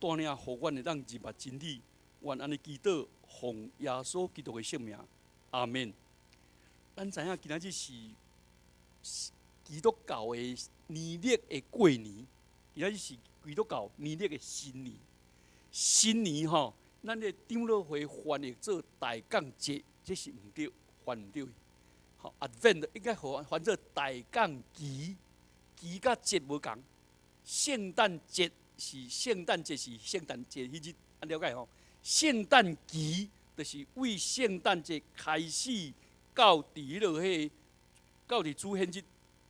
帶領予阮會當認捌真理，願按呢祈禱，奉耶穌基督的聖名，阿門。咱知影今仔日是基督教的年曆的過年，今仔日是基督教年曆的新年。新年吼，咱的長老會翻譯做大降節，這是毋對，翻毋對。吼，Advent 應該翻翻做大降期，期佮節無仝。聖誕節是聖誕節是聖誕節彼日，按了解吼。聖誕期就是為聖誕節開始到佇彼落彼個到佇主顯日，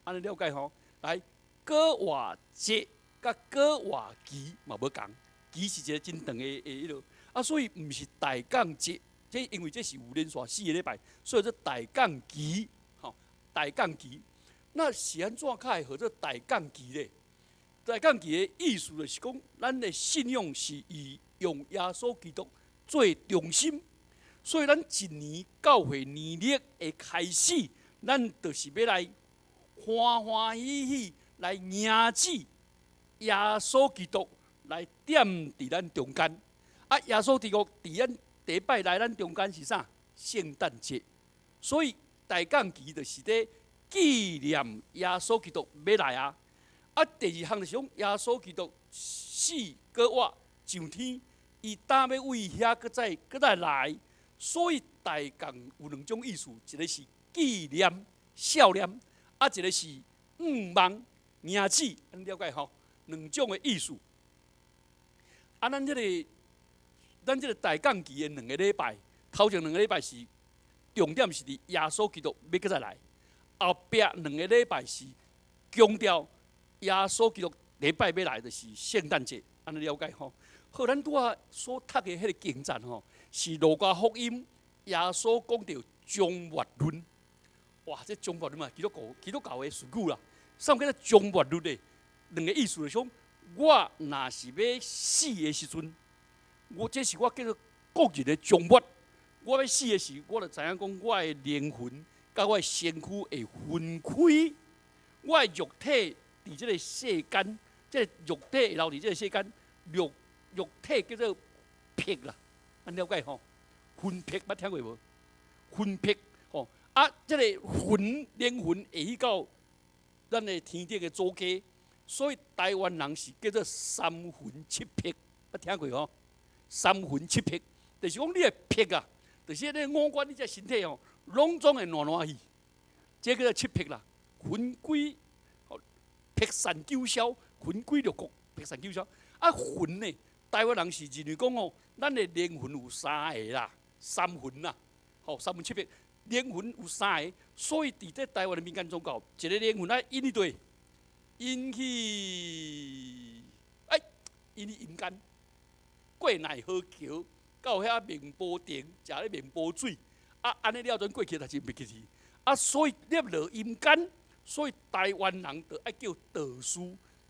按呢了解吼。來，過活節佮過活期嘛無仝，期是一個真長的的彼落，啊，所以毋是大降節，這因為這是有連續四個禮拜，所以做大降期，吼，大降期。那是按怎較會號做大降期咧？大降期的意思就是講，咱的信仰是以用耶穌基督做中心，所以咱一年教會年曆的開始，咱就是欲來歡歡喜喜來迎接耶穌基督來踮佇咱中間。啊，耶穌基督佇咱第一擺來咱中間是啥？聖誕節。所以大降期就是咧紀念耶穌基督欲來啊。啊，第二項就是講耶穌基督死閣活上天，伊膽欲為遐閣再閣再來，所以大降有兩種意思，一個是紀念、孝念，啊，一個是向望、迎接，按了解吼？兩種的意思。啊，咱這個大降期的兩個禮拜，頭前兩個禮拜是重點是佇耶穌基督欲閣再來，後壁兩個禮拜是強調耶穌基督第一擺欲來，就是聖誕節，按呢了解吼。好，咱拄仔所讀的彼個經節吼，是路加福音耶穌講著終末論。哇，這終末論嘛，基督教的術語啦。啥物叫做終末論咧？兩個意思就是講，我若是欲死的時陣，我這是我叫做個人的終末。我欲死的時，我就知影講，我的靈魂佮我的身軀會分開，我的肉體佇這個世間，這個肉體會留佇這個世間，肉體叫做魄啦，按了解吼？魂魄捌聽過無？魂魄吼，啊，這個魂靈魂會去到咱的天頂的祖家，所以台灣人是叫做三魂七魄，捌聽過吼？三魂七魄，就是講你的魄啊，就是你五官，你這身體吼，攏總會爛爛去，這叫做七魄啦。魂歸魄散九霄，魂歸六國，魄散九霄。啊，魂呢？台灣人是認為講哦，咱的靈魂有三個啦，三魂啦，吼，三魂七魄，靈魂有三個，所以佇這台灣的民間宗教，一個靈魂愛引去佗，引去，哎，引去陰間，過奈何橋，到遐面波亭，食咧面波水，啊，按呢了陣過去，但是袂記去，啊，所以入落陰間，所以台灣人就愛叫道士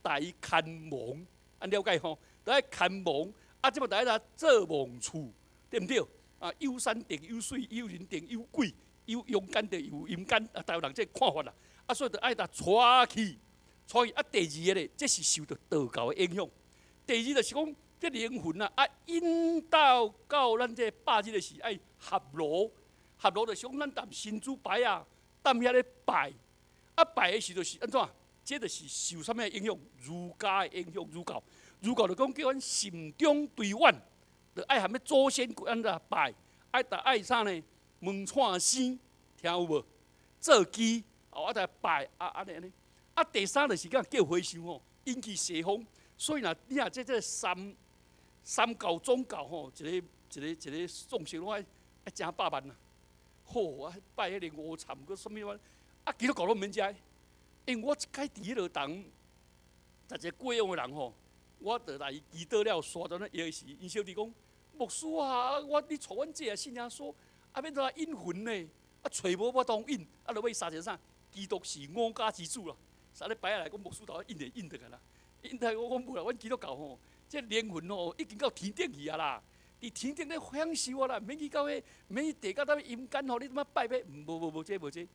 代伊牽亡，按了解吼？就愛牽亡，啊，這擺就愛做亡厝，對毋對？啊，有山定有水，有人定有鬼，有陽間就有陰間，啊，台灣人這個看法啦，啊，所以就愛共帶去，帶去。啊，第二個咧，這是受著道教的影響。第二就是講，這靈魂啊，啊，引導到咱這百日的時，愛合爐，合爐就是講咱擔神主牌啊，踮遐咧拜，啊，拜的時就是按怎？這就是受啥物影響？儒家的影響，儒教，儒教就講叫阮慎終追遠，就愛含欲祖先按怎拜，愛逐愛啥呢？門串生，聽有無？做乩，哦，啊，就拜，啊，按呢按呢。啊，第三就是講叫和尚吼，引去西方。所以若你若這三教總教吼，一個一個一個眾生攏愛愛成百萬啊！好啊，拜彼個五蠶閣啥物款，啊，基督教攏毋免食。因為我一擺佇彼落當，十一個過往的人吼，我就來祈禱了，煞轉咧伊時，𪜶小弟講，牧師啊，我你帶阮這個信耶穌，啊，欲怎引魂呢？啊，揣無法度引，啊，落尾殺一個啥？基督是五家之主啦，殺咧擺下來講牧師頭引會引得個啦，引得我講無啦，阮基督教吼，這靈魂吼已經到天頂去啊啦，佇天頂咧享受啊啦，毋免去到彼，毋免去地到佗陰間吼，你怎麼拜欲？無無無這無這，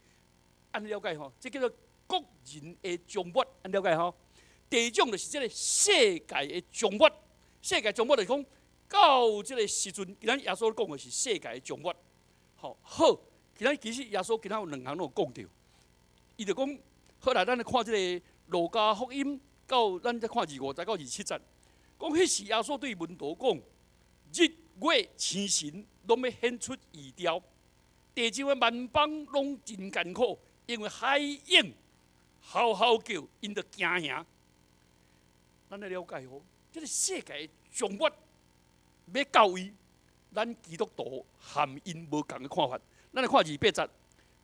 按呢了解吼，這叫做個人的終末，按了解吼。第二種就是這個世界的終末，世界終末就是講到這個時陣，今仔耶穌講的是世界的終末。吼，好，今仔其實耶穌今仔有兩項攏有講著，伊就講，好來，咱來看這個路加福音到咱再看25節到27節，講彼時耶穌對門徒講：日月星辰攏欲顯出異調，地上的萬邦攏真艱苦，因為海湧嚎嚎叫，𪜶就驚嚇。咱來了解吼，這個世界終末欲到位，咱基督徒和𪜶無仝的看法。咱來看二八節，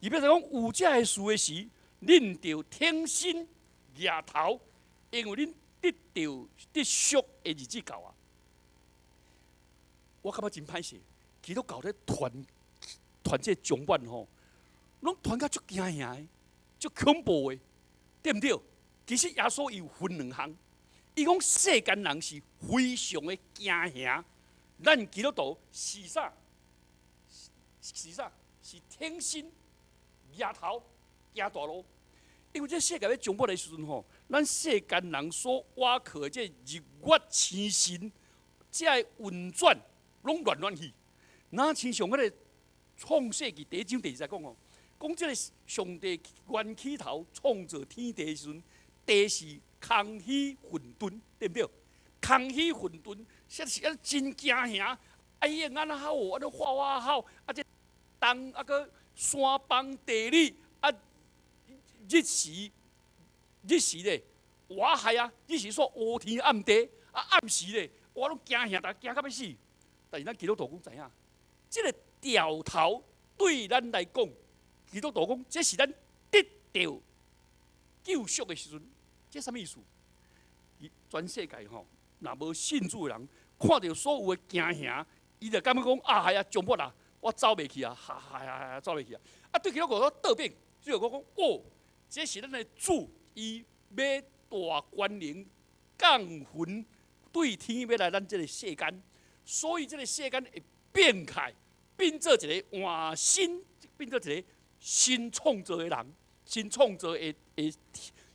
二八節講有這个事的時，恁著挺身舉頭，因為恁得著得贖的日子到啊！我感覺真歹勢，基督教咧傳傳這個終末吼，攏傳甲足驚嚇的，足恐怖的，對毋對？其實耶穌伊有分兩項，伊講世間人是非常的驚嚇，咱基督徒是啥？是啥？是挺身舉頭行大路。因為這世界欲終末的時陣吼，咱世間人所倚靠的這日月星辰，這个運轉攏亂亂去。若親像彼個創世記第一章第二節講吼，講這個上帝原起頭創造天地的時陣，地是空虛混沌，對毋對？空虛混沌，說是啊真驚嚇，啊伊會按怎吼，按怎嘩嘩吼，啊這東啊閣山崩地裂啊。日時日時咧，我係啊！日時說烏天暗地，啊暗時咧，我攏驚嚇，逐驚甲欲死。但是咱基督徒講知影，這個兆頭對咱來講，基督徒講，這是咱得著救贖的時陣，這啥物意思？全世界吼，若無信主的人，看著所有的驚嚇，伊就感覺講啊係啊，終末啊，我走袂去啊，哈哈哈，走袂去啊！啊，對基督徒講倒轉，就講講哦。這是咱的主，伊欲大權能降魂對天欲來咱這個世間，所以這個世間會變開，變做一個換新，變做一個新創造的人，新創造的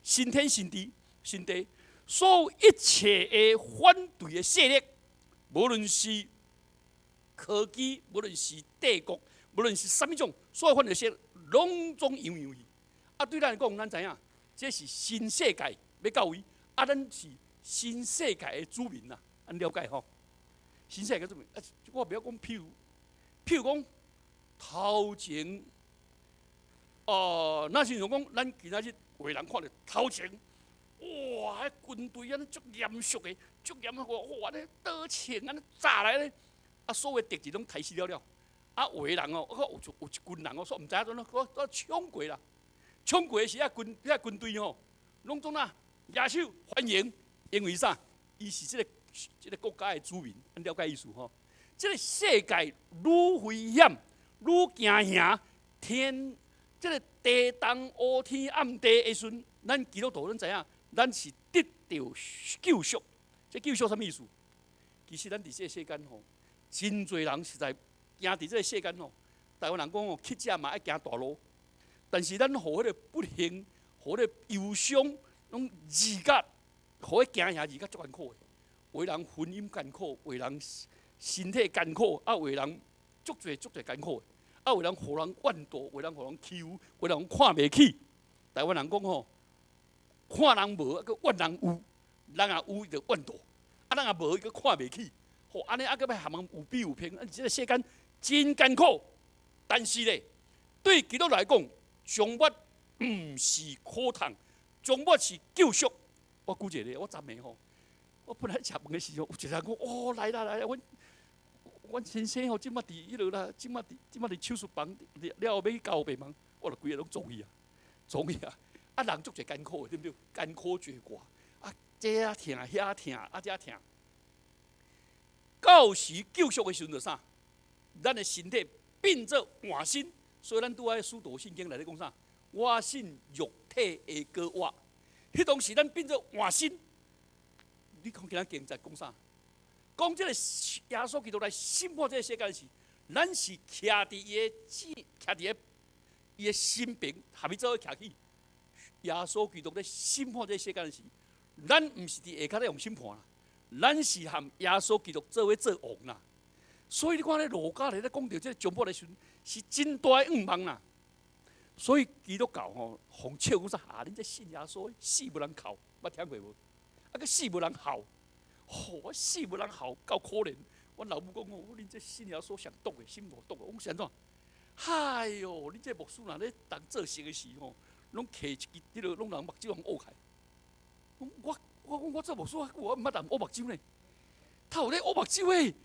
新天新地，新地，所有一切的反對的勢力，無論是科技，無論是帝國，無論是啥物種，所有反對勢力，攏總揚揚去。啊，對咱來講，咱知影，這是新世界欲到位，啊，咱是新世界的子民啊，按了解吼？新世界子民，啊，我袂曉講，譬如講，頭前，哦，若是像講，咱今仔日有的人看著頭前，哇，彼軍隊按呢足嚴肅的，足嚴肅，哇，按呢刀槍按呢紮來咧，啊，所有敵人攏刣死了了，啊，有的人哦，我有一群人哦，煞毋知影怎怎，我衝過啦。衝過的時，遐軍隊吼，攏總啊，舉手歡迎，因為啥？伊是這個國家的主民，按了解意思吼？這個世界愈危險，愈驚嚇，天這個地動烏天暗地的時陣，咱基督徒咱知影，咱是得著救贖。這救贖啥物意思？其實咱佇這個世間吼，真濟人實在行佇這個世間吼，台灣人講吼，乞食嘛愛行大路。但是咱予彼個不幸，予彼個憂傷，攏日甲，予彼驚嚇日甲足艱苦的。有的人婚姻艱苦，有的人身體艱苦，啊，有的人足濟足濟艱苦的。啊，有的人予人怨妒，有的人予人欺負，有的人看袂起。台灣人講吼，看人無，啊，閣怨人有，人若有伊就怨妒，啊，人若無伊閣看袂起。吼，按呢啊，閣欲含人有比有評，啊，這個世間真艱苦。但是咧，對基督來講，終末毋是苦痛，終末是救贖。我舉一個例，我昨暝吼，我本來食飯的時候，有一個人講：哦，來啦來啦，阮先生吼，這馬佇彼落啦，這馬佇手術房，了後欲去交病房，我就規个攏撞去啊，撞去啊！啊，人足濟艱苦的，對毋對？艱苦絕掛，啊，這遐疼，遐疼，啊，這疼。到時救贖的時陣就啥？咱的身體變做換新。所以咱拄仔使徒信經內底講啥？我信肉體會閣活。彼當時咱變做換新。你看今仔經節講啥？講這個耶穌基督來審判這個世界時，咱是徛佇伊的徛佇伊的身邊，合伊做伙徛起。耶穌基督咧審判這個世界時，咱毋是佇下跤咧予審判啦，咱是和耶穌基督做伙做王啦。所以你看咧，路加咧咧講著這個祝福的時陣，是真大的願望啦。所以基督教吼，予人笑講啥啊？恁這信耶穌死無人哭，捌聽過無？啊，閣死無人哭，吼！我死無人哭，夠可憐。阮老母講哦，恁這信耶穌上毒的，心無毒的。我講是按怎？哎喲，恁這牧師若咧當做事的時吼，攏提一支，彼个攏人目睭予烏開。我講我做牧師，我毋捌人烏目睭呢。他有咧烏目睭的，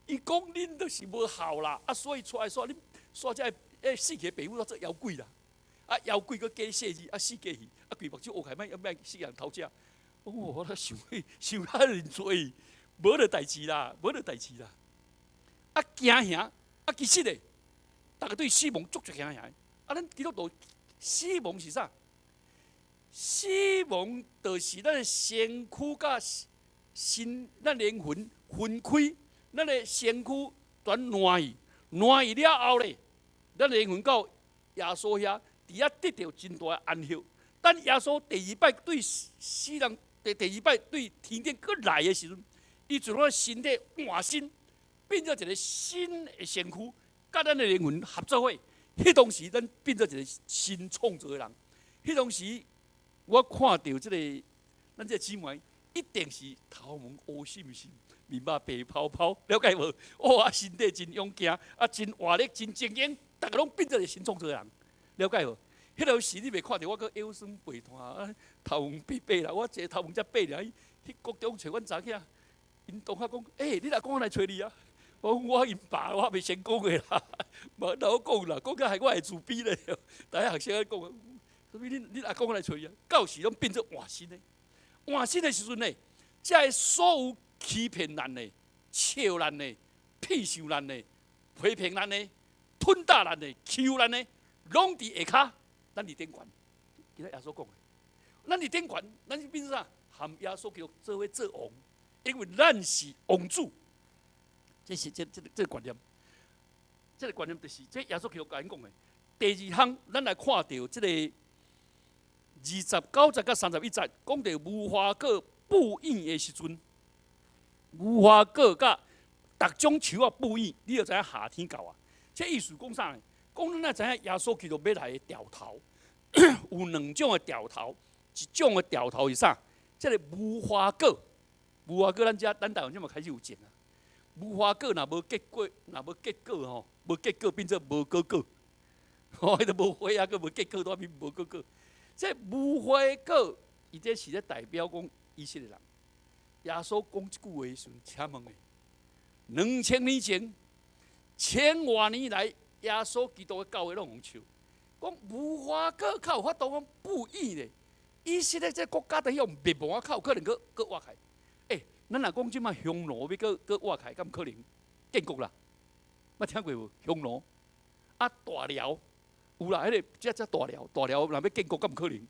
伊講恁都是無孝啦，啊，所以出來說恁煞這個死去的爸母做妖鬼啦，啊，妖鬼閣假細字，啊，死過去，啊，規目睭烏開，欲欲死人偷食。哦，我咧想想較認罪，無咧代誌啦，無咧代誌啦。啊，驚嚇，啊，其實咧，逐家對死亡足足驚嚇。啊，咱基督徒死亡是啥？死亡就是咱的身軀佮身，咱靈魂分開，咱的身軀全爛去，爛去了後咧，咱靈魂到耶穌遐，佇遐得著真大的安息。等耶穌第二擺對死人，第二擺對天頂閣來的時陣，伊就將身體換新，變做一個新的身軀，佮咱的靈魂合做伙。彼當時，咱變做一個新創造的人。彼當時，我看著這個咱這個姊妹，一定是頭毛烏心心，面肉白泡泡，了解無？哦，啊，身體真勇健，啊，真活力，真精英，逐家攏變做一個新創造的人，了解無？彼個時你袂看著我閣腰酸背痛啊，頭毛白白啦，我一个頭毛才白爾，去國中揣阮查囝，𪜶同學講，欸，你阿公來揣你啊？我講我𪜶爸，我未成功的啦，無老講啦，講甲害我會自卑咧。逐个學生講，啥物恁阿公來揣你啊？到時攏變做換新的，換新的時陣呢，這个所有欺騙咱的、笑咱的、鄙視咱的、批評咱的、吞打咱的、欺負咱的，攏佇下跤。咱佇頂懸，今仔耶穌講的，咱佇頂懸，咱是變做啥？和耶穌基督做伙做王，因為咱是王子。這是這個觀念，這個觀念就是這耶穌基督共𪜶講的。第二項，咱來看著這個29節佮31節，講著無花果布湧的時陣，無花果佮逐種樹仔布湧，你就知影夏天到啊。這意思講啥呢？講咱若知影耶穌基督欲來的兆頭，有兩種的兆頭，一種的兆頭是啥？這個無花果，無花果咱遮咱台灣這嘛開始有種啊。無花果若無結果，若無結果吼，無結果變做無果果，吼，彼個無花啊，閣無結果，都變無果果。這無花果，伊這是咧代表講以色列人。耶穌講這句話的時陣，請問咧，2000年前，千外年來，耶穌基督的教會攏予笑，講無花果較有法度講布湧咧，以色列這國家都予滅亡啊，較有可能閣閣活起來。欸，咱若講這馬匈奴欲閣閣活起來，敢有可能？建國啦，捌聽過無？匈奴啊，大遼有啦，彼個這這大遼，大遼若欲建國，敢有可能？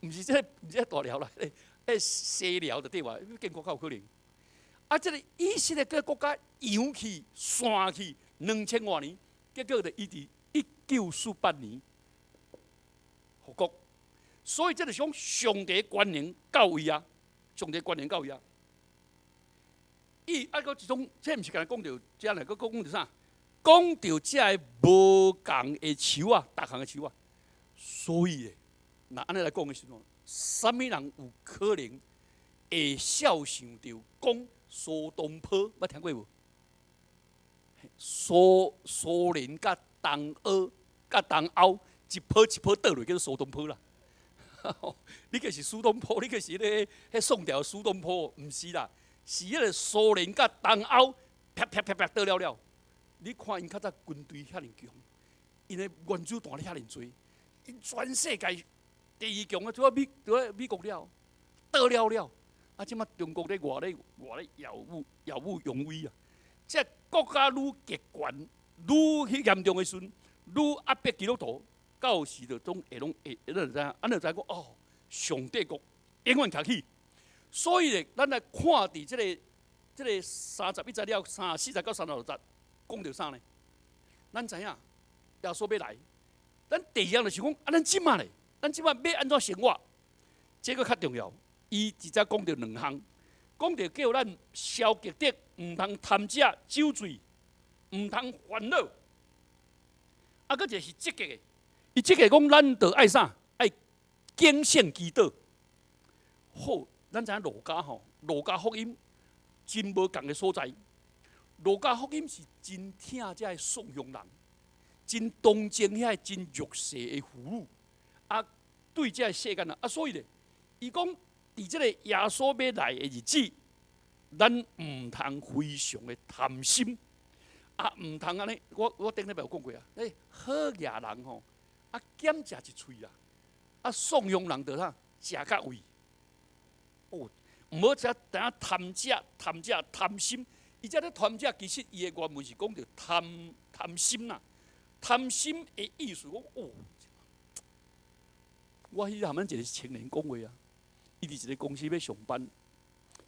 毋是這個，毋是這大遼啦，彼個西遼就對話，欲建國較有可能。啊，這個以色列這個國家揚去散去2000外年，結果就伊佇1948年復國。所以這就是講上帝權能到位啊，上帝權能到位啊。伊啊，閣一種，這毋是干焦講著這呢，閣講著啥？講著這个無仝的樹仔，逐項的樹仔。所以咧，若按呢來講的時陣，啥物人有可能會肖想著講蘇東坡？捌聽過無？蘇聯佮東歐佮東歐一波一波倒落，叫做蘇東坡啦。你閣是蘇東坡，你閣是咧彼宋朝蘇東坡，毋是啦。是彼個蘇聯佮東歐啪啪啪啪倒了了，你看𪜶較早軍隊遐爾強，𪜶的原子彈咧遐爾濟，𪜶全世界第二強啊，除了美國了，倒了了。啊，這馬中國咧偌咧偌咧耀武耀武揚威啊！這國家愈極權，愈去嚴重的時陣，愈壓迫基督徒，到時就總會攏會，咱就知影，按呢就知影講哦，上帝國永遠徛起。所以咧，咱來看佇這個31節了，34節到36節，講著啥呢？咱知影耶穌欲來，咱第二項就是講，啊，咱這馬咧，咱這馬欲按怎生活？這個較重要。伊直接講著兩項，講著叫咱消極的，毋通貪食酒醉，毋通煩惱。啊，閣一个是積極的，伊積極講咱著愛啥？愛警醒祈禱。好，咱知影路加吼，路加福音真無仝的所在。路加福音是真疼這个喪鄉人，真同情遐个真弱勢的婦女。啊，對這个世間啊，啊，所以咧，伊講佇這个耶穌欲來的日子，咱毋通非常的貪心，啊，毋通按呢。我頂禮拜有講過啊，欸，好額人吼，啊，減食一喙啊，啊，喪鄉人著啥，食甲胃。哦，毋好食，等下貪食、貪食、貪心。伊這咧貪食，其實伊的原文是講著貪貪心啦。貪心的意思講，哦，我彼日含阮一個青年講話啊，伊佇一個公司欲上班，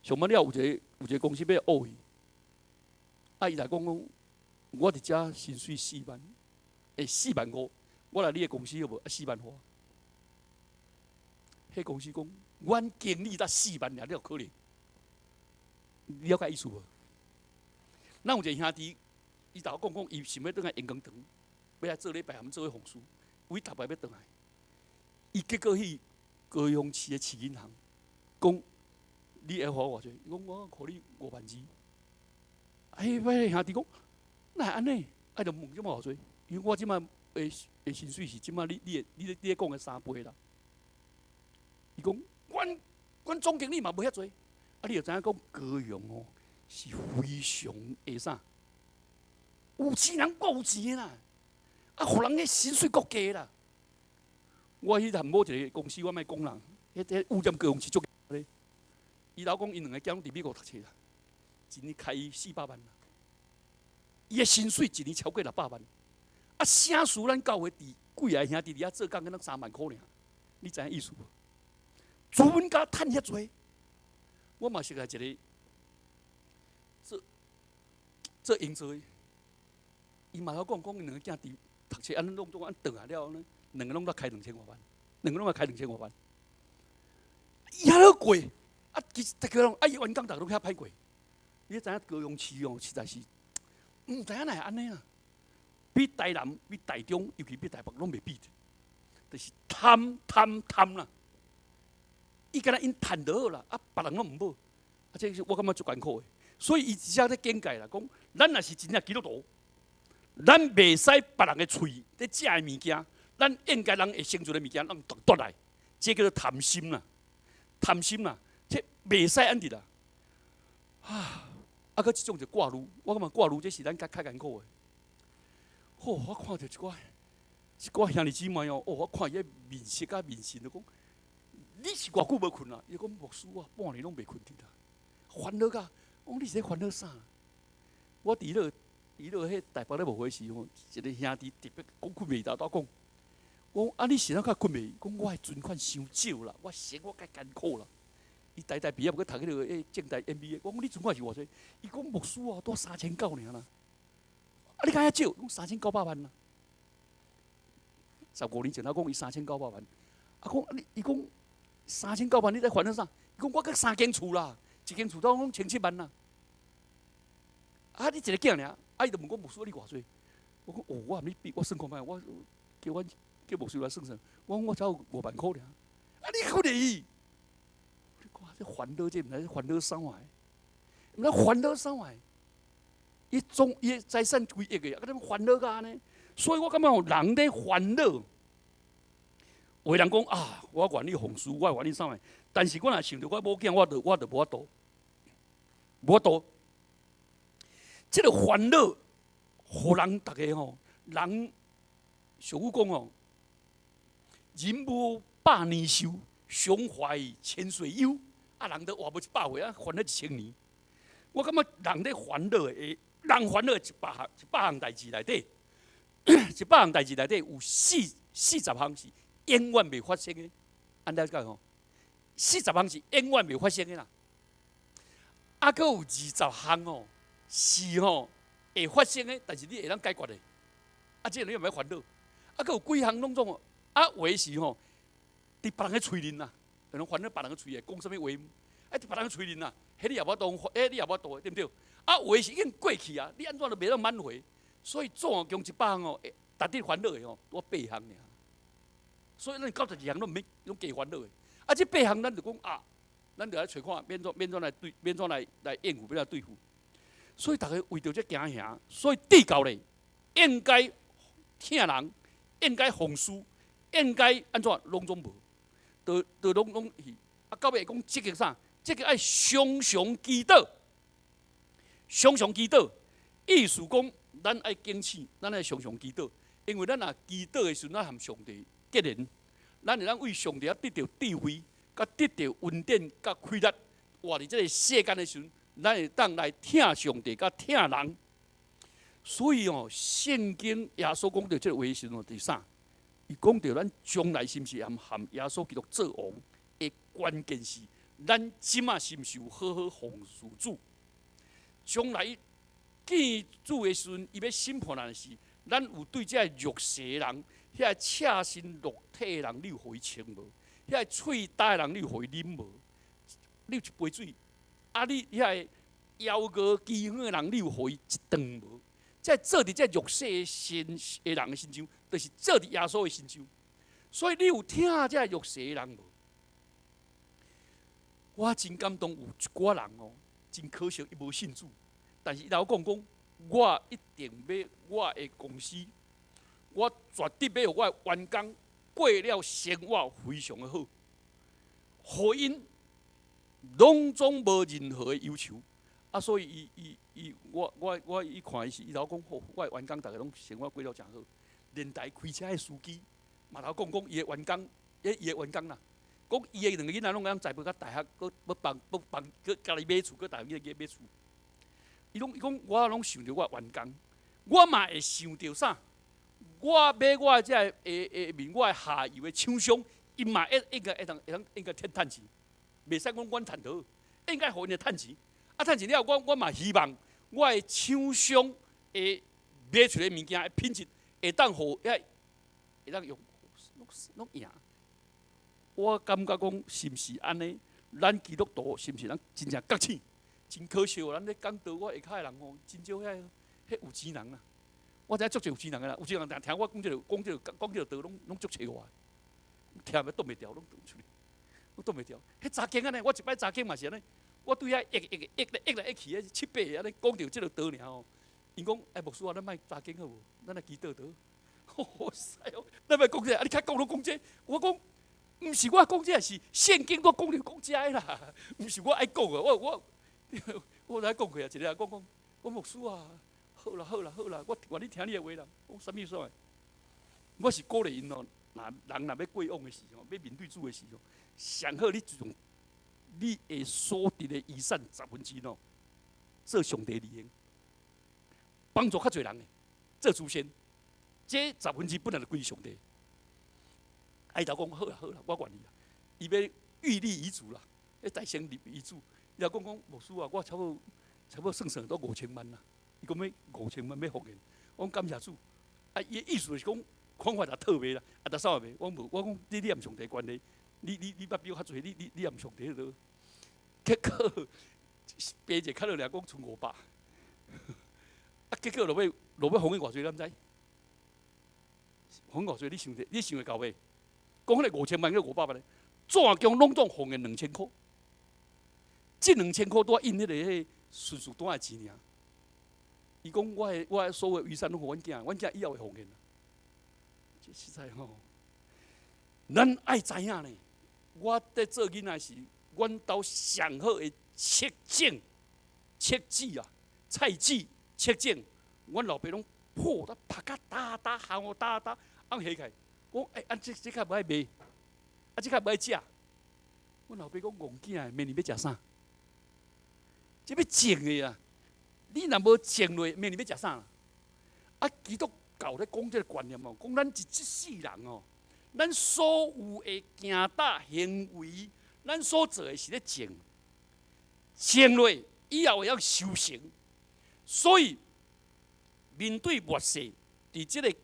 上班了有一個公司欲挖伊，啊，伊來講講，我佇遮薪水四萬，欸，4萬5，我來你的公司好無？啊，4萬外。彼公司講，阮經理才四萬爾，你有可能？你了解意思無？咱有一个兄弟，伊頭講講，伊想欲轉來榮光堂，欲來做禮拜，含做伙奉事，為逐擺欲轉來，伊結果去高雄市的市銀行，講你會予我偌濟？伊講我予你5萬2。哎，彼个兄弟講，哪會按呢？啊，就問這麼偌濟？因為我這馬的薪水是這馬你咧講的三倍啦。伊講，阮總經理嘛無遐濟。啊，你就知影講高雄哦是非常的啥？有錢人閣有錢的啦，啊，予人的薪水閣低啦。我彼含某一个公司，我莫講人，彼有踮高雄市足咧。伊老講，𪜶兩个囝攏佇美國讀冊啦，一年開400萬啦。伊的薪水一年超過600萬。啊，啥事咱教會佇幾个兄弟佇遐做工，敢若3萬箍爾，你知影意思無？資本家趁遐濟，我嘛識來一个做做營造的，伊嘛有講講，𪜶兩個囝佇讀冊按呢攏總按轉來了呢，兩個攏才開2000外萬，兩個攏來開2000外萬，伊遐好過，啊，其實逐个攏啊，伊員工逐个攏遐歹過。你知影高雄市哦，實在是毋知影哪會按呢啊？比台南、比台中，尤其比台北攏袂比的，就是貪貪貪啦。伊敢若𪜶趁就好啦，啊，別人攏毋好，啊，這是我感覺足艱苦的。所以伊直接咧警戒啦，講咱若是真正基督徒，咱袂使別人的喙咧食的物件，咱應該人會成就的物件，咱奪奪來，這叫做貪心啦，貪心啦，這袂使按呢啦。啊，啊，閣這種就掛慮，我感覺掛慮這是咱較較艱苦的。吼，我看著一寡兄弟姊妹哦，哦，我看伊个面色佮面神就講，你是偌久無睏啊？伊講牧師啊，半年攏袂睏著啦，煩惱甲，我講你是咧煩惱啥？我佇咧彼台北咧牧會時吼，一个兄弟特別講睏袂著，講，我講啊，你是怎較睏袂？講我的存款傷少啦，我生活較艱苦啦。伊台大畢業，閣讀彼个彼政大 MBA。我講你存款是偌濟？伊講牧師啊，拄3900爾啦。啊，你敢遐少？講3900萬啦。15年前他講伊三千九百萬，啊講你伊講三千九萬，你在煩惱啥？伊講我閣三間厝啦，一間厝都講千七萬啦。啊，你一个囝爾，啊，伊就問我牧師你偌濟？我講哦，我毋你比，我算看覓，我叫阮叫牧師來算算。我講我才有5萬箍爾。啊，你可你？你看這煩惱，這毋知煩惱啥物？毋知煩惱啥物？伊總伊的財產幾億个，啊，怎煩惱甲按呢？所以我感覺吼，人咧煩惱，有的人講啊，我願意奉事，我願意啥物？但是我若想著我某囝，我就無法度，無法度。這个煩惱，予人逐个吼，人俗語講吼，人無百年壽，常懷千歲憂。啊，人都活無100歲，啊，煩惱1000年。我感覺人咧煩惱的，人煩惱100項代誌內底，100項代誌內底有40項是永遠袂發生的。按呢講吼，四十項是永遠袂發生的啦。啊，閣有20項哦，是吼會發生的，但是你會當解決的。啊，這個你又毋免煩惱。啊，閣有幾項攏總啊，有的是吼，佇別人的喙面啦，可能煩惱別人的喙的，講啥物話？啊，佇別人的喙面啦，彼你也無法度，彼你也無法度，對毋對？啊，有的是已經過去啊，你按怎都袂當挽回。所以做共100項哦，值得煩惱的吼，拄八項爾。所以咱92項攏毋免，攏加煩惱的。啊，這八項咱就講啊，咱就來揣看，欲按怎欲按怎來對，欲按怎來來應付，欲按怎對付。所以逐家為著這驚嚇，所以智教咧應該疼人，應該奉事，應該按怎攏總無，都都攏攏去。啊，到尾講積極啥？積極愛常常祈禱，常常祈禱，意思講咱愛警醒，咱愛常常祈禱，因為咱若祈禱的時陣，咱和上帝結連，咱會當為上帝啊得著智慧，佮得著恩典，佮氣力，活佇這個世間的時陣，咱會當來疼上帝，佮疼人。所以哦，聖經耶穌講著這個話時陣，佇啥？伊講著咱將來是毋是和耶穌基督做王的關鍵是，咱這馬是毋是有好好奉事主？將來見主的時陣，伊欲審判咱時，咱有對這個弱勢的人、遐赤身露體的人，你有予伊穿無？遐喙焦的人，你有予伊啉無？你有一杯水？啊，你遐個枵餓飢荒的人，你有予伊一頓無？這做佇這弱勢身的人的身上，就是做佇耶穌的身上。所以你有疼這弱勢的人無？我真感動，有一寡人哦，真可惜伊無信主，但是伊頭講講，我一定欲我的公司，我絕對欲予我的員工過了生活非常的好，予𪜶攏總無任何的憂愁。啊，所以伊伊伊，我我我伊看伊是伊頭講好，我的員工逐家攏生活過了誠好，連台開車的司機嘛頭講講伊的員工，伊伊的員工啦，講伊的兩个囡仔攏通栽培甲大學，閣欲幫欲幫，閣家己買厝，閣逐個去買厝。伊攏伊講，我攏想著我員工，我嘛會想著啥？我買我這个下面我的下游的廠商，𪜶嘛會應該會當會當應該趁趁錢，袂使講阮趁著好，應該予𪜶會趁錢。啊，趁錢了後，我我嘛希望我的廠商會賣出來物件的品質會當予遐會當用攏攏贏。我感覺講是毋是按呢？咱基督徒是毋是咱真正覺醒？真可惜哦，咱咧講道，我下跤的人吼，真少遐彼有錢人啊。我知影足濟有錢人的啦，有錢人定聽我講這個講這個講這個道，攏攏足揣我，聽欲擋袂牢，攏出去，攏擋袂牢。彼查經按呢，我一擺查經嘛是按呢，我對遐約約約來約來約去，彼七八個按呢講著這個道爾吼。𪜶講哎，牧師啊，咱莫查經好無？咱來祈禱著好。哇塞哦，咱莫講這個，啊你較講攏講這個，我講毋是我講這個，是聖經我講著講這个啦，毋是我愛講的。我我我來講過啊，一個人講講，講牧師啊，好啦好啦好啦，我願意聽你的話啦。講啥物所在？我是鼓勵𪜶哦，若人若欲過往的時候，欲面對主的時候，上好你就用你的所得的遺產十分之一哦，做上帝利用，幫助較濟人的，做慈善，這十分之一本來就歸上帝。伊就講好啦好啦，我願意啦。伊欲預立遺囑啦，欲代先立遺囑。伊就講講牧師啊，我差不多差不多算算都五千萬啦。伊講欲五千萬欲奉獻，我講感謝主。啊，伊的意思是講看法就套賣啦，啊，但啥話賣？我無，我講你你和上帝關係，你你你捌比我較濟，你你你和上帝彼落。結果爸一較落來講賰500，啊，結果落尾落尾奉獻偌濟，你敢知？奉獻偌濟？你想者，你想會到未？講彼個五千萬佮500萬咧，總共攏總奉獻2000箍。這兩千箍拄仔印彼個彼個順序單的錢爾。伊講我的我的所有遺產攏予阮囝，阮囝以後會奉獻。這實在吼，咱愛知影呢。我佇做囡仔時，阮兜上好的切種、切子啊、菜籽、切種，阮老爸攏破得拍甲焦焦，烘焦焦，按下起來。講欸，按這這較無愛賣，啊這較無愛食。阮老爸講戇囝的，明年欲食啥？這欲種的啊！你若無種落，明年欲食啥？啊，基督教咧講這個觀念哦，講咱一這世人哦，咱所有的行動行為，咱所做的是咧種，種落以後會曉收成。所以面對末世，佇這個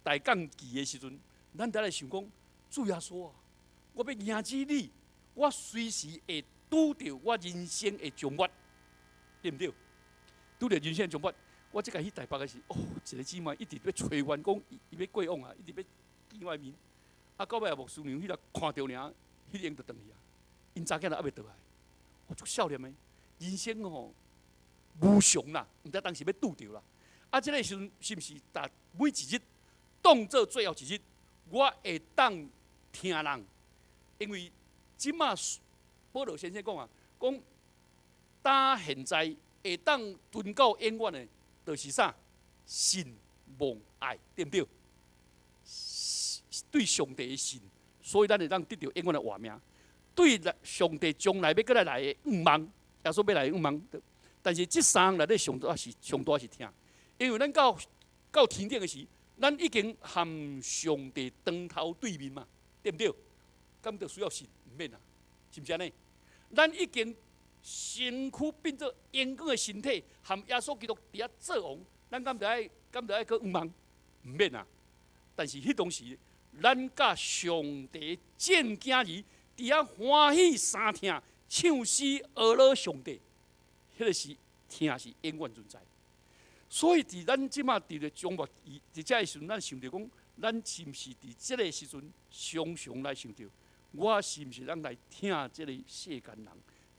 大降期的時陣，咱得來想講，主耶穌啊，我欲迎接你，我隨時會拄著我人生的終末，對毋對？拄著人生的終末，我這擺去台北的時，哦，一個姊妹一直欲揣阮講，伊欲過往啊，一直欲見我面。啊，到尾牧師娘彼個看著爾，彼個就轉去啊。𪜶查囝都猶未倒來，我足少年的，人生吼無常啦，毋知當時欲拄著啦。啊，這个時陣是毋是逐每一日當做最後一日，我會當疼人？因為這馬保羅先生講啊，講到現在會當存到永遠的，就是啥？信望愛，對毋對？對上帝的信，所以咱會當得著永遠的活命。對上帝將來欲閣來來的向望，耶穌欲來的向望。但是這三項內底上大是上大是疼，因為咱到到天頂的時，咱已經和上帝當頭對面嘛，對毋對？敢著需要信，毋免啊，是毋是按呢？咱已經身軀變做榮光的身體，和耶穌基督佇遐做王，咱敢著愛閣向望？毋免啊。但是彼當時，咱佮上帝正囝兒佇遐歡喜相疼，唱詩呵咾上帝，彼個是疼是永遠存在。所以佇咱這馬佇咧終末期，佇這个時陣，咱想著講，咱是毋是佇這个時陣常常來想著，我是毋是通來疼這個世間人，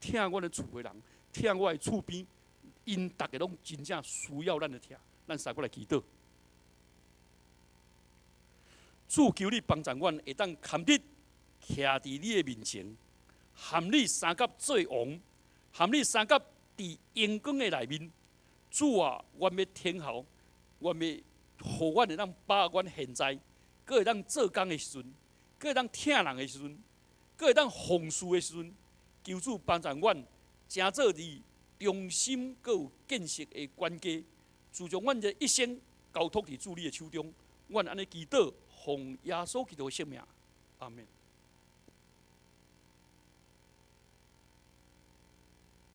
疼阮的厝的人，疼我的厝邊，𪜶逐个攏真正需要咱的疼，咱三個來祈禱。主求你幫助阮，會當堪得徛佇你的面前，和你相佮做王，和你相佮佇榮光的內面。主啊，阮欲聽候，阮欲予阮會當把握阮現在，閣會當做工的時陣，閣會當疼人的時陣，閣會當奉事的時陣，求主幫助阮，成做你忠心閣有見識的管家，自從阮這一生交託佇主你的手中，阮按呢祈禱，奉耶穌基督的聖名，阿門。